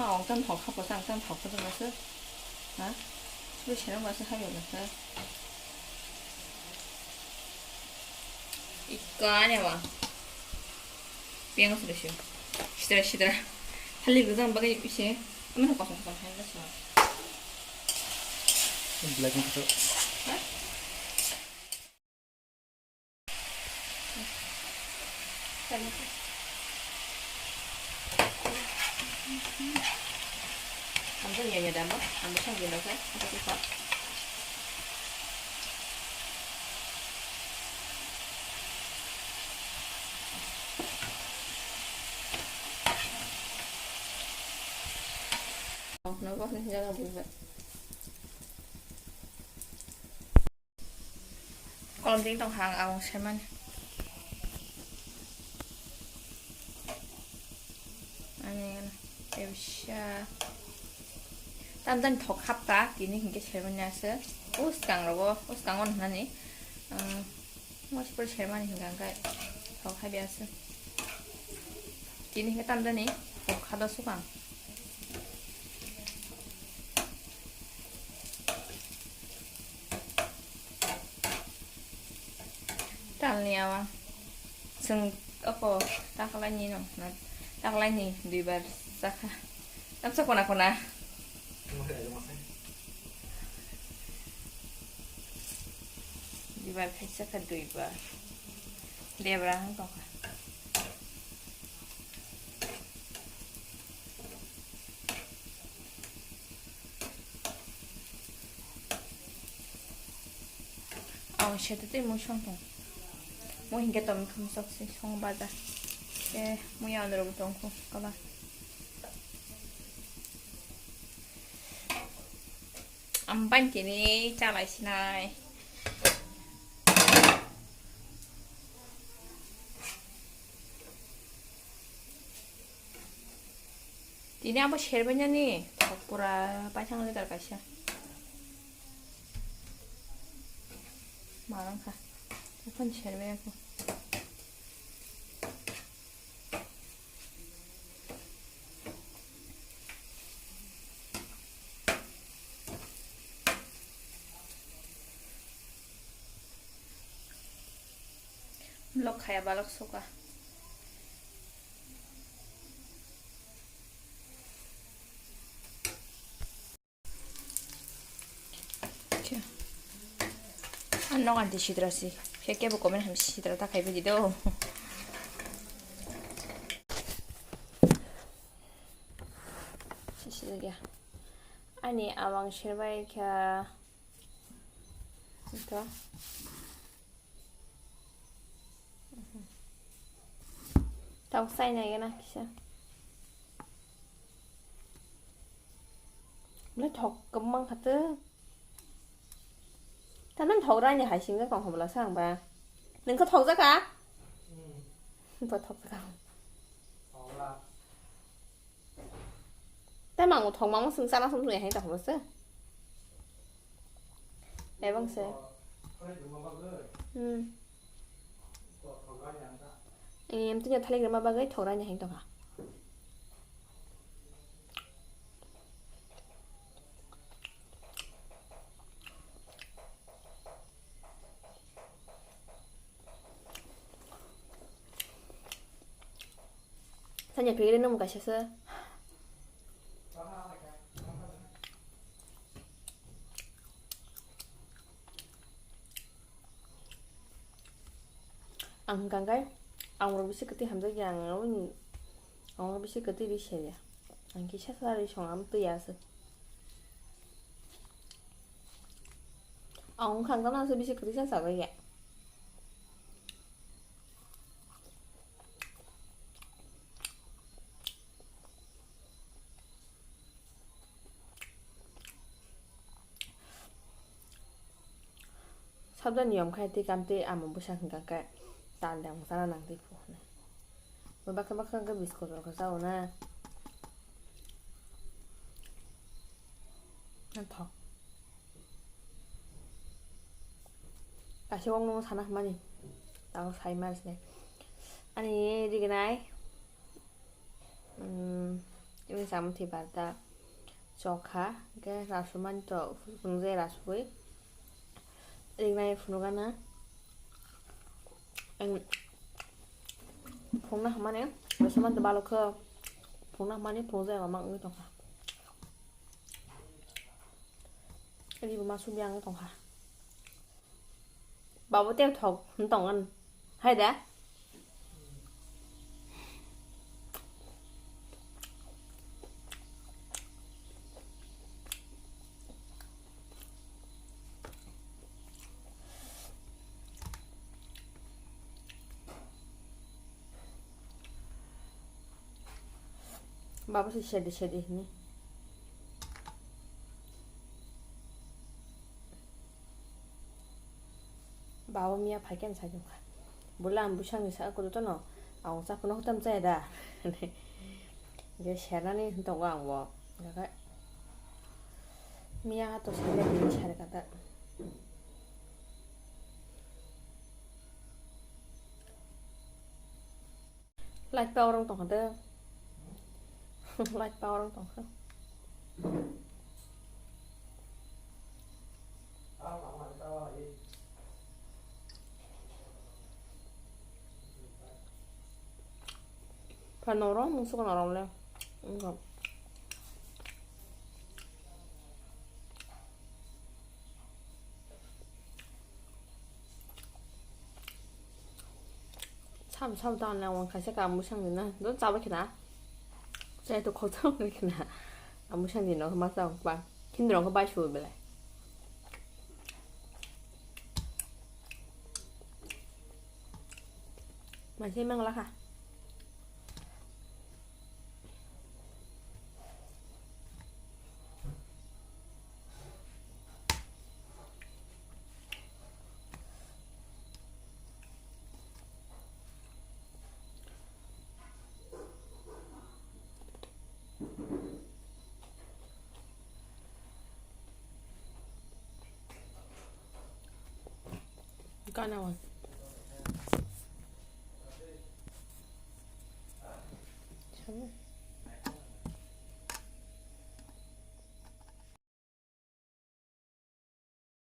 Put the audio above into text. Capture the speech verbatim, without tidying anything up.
Ang tam thok kha pasa, ang tam thok kha pasa. Ha? Sibui serang masa hai ba kha. Ikane wa. Piang sudah sih. Sidra sidra. Hali gudang bagai isi. Aman kosong kosong hai lah. Black itu. Ang to niya niya damo, ang to sang gino sa, ang to sa. Oh, no, no, no, no, no. Kolom twi tong kha ang, abang sermani. Ani tebsa. Tam tam thok hapta, tini hinkhe sermani aswk. O swkang rogo, o swkango nani. Mosipor sermani hinkha hwnkhe thok habi aswk. Tini hinkhe tam tam ni thok kha do swkang. Talni awa. Chwng oko taklaini no, na taklaini duibar chakha. Tamsa kona kona. Duibar khai chakha duibar. Debra hwn tongkha. Ang sete tei mui song tong. Mui hinkhe tong khum sok si song baja. Ke mui ang rogo tong khu kala. Ang ban kini chalai sinai. Tini abo serbainani thok pura paithang litre kaisa. Marang kha. Buphang serbai ako. Lok khaya balok suka. Ano kanti sidra si. Khe kebo comment ham sidra ta khai bidi do. Sisi lagi ya. Ani awang serbai kha. Ito. Tau sai nai gana kisa. Bole thok kwbang kha to. Tanan thok rani hai sing jak tong hobla sang ba. Nang kha thok jak kha? Bo thok jak kha. Tei mang thok mang sung chana sung sung hai ta hobla se. Ebang se. Hmm. Em, tini thalik rima bagwi thok rani hai tong kha. Sanya pegre nung kaisa se. Ang hwnkha khe ang rok bisi kwtwi hamjakya, ang aboni, ang rok bisi kwtwi ri serya, ang kisa sa ri song, ang twi ya se. Ang wngkha ang tamsa bisi kwrwi sa sagwi ya. Sabda niyom khai tei kam tei amo bwsa hwnkha khe tal dang sana nang tei phu hwnwi. Baksa baksa khe biskot rok khe chao na. Thok. Kaisa wng nung sana hwnmani. Tamo sai ma sinai. Ani rignai. Mm, Ini samung thi barta chokha, ke rasumani to phunukjai rasui. Ringnai phunukana. Ang phungna hamani, rasumani to balokho phungna hamani phunukjai mama wngwi tongkha. Ini bo ma sumya wngwi tongkha. Babo tei thok wng tong an. Hai da? Babo se sedi sedi hini. Babo miya phaikhe ang sajwkha. Bula ang bwsakni saka kudu tono. Ang chaphuno hotam chaya da. Je sernani tongo ang bo. Miya to sari sari kata. Light power wng tongkha de. Light power wng tongkha. Pha norok mungsa norok le. Wngkha. Sam sam ta na wang kaisa ka musang dina. Don chaba kina. Chai to khotong kina. Amusang dina ma sa ba. Kin dong ko bai su belai. Masih mang lah ka. Gana wan.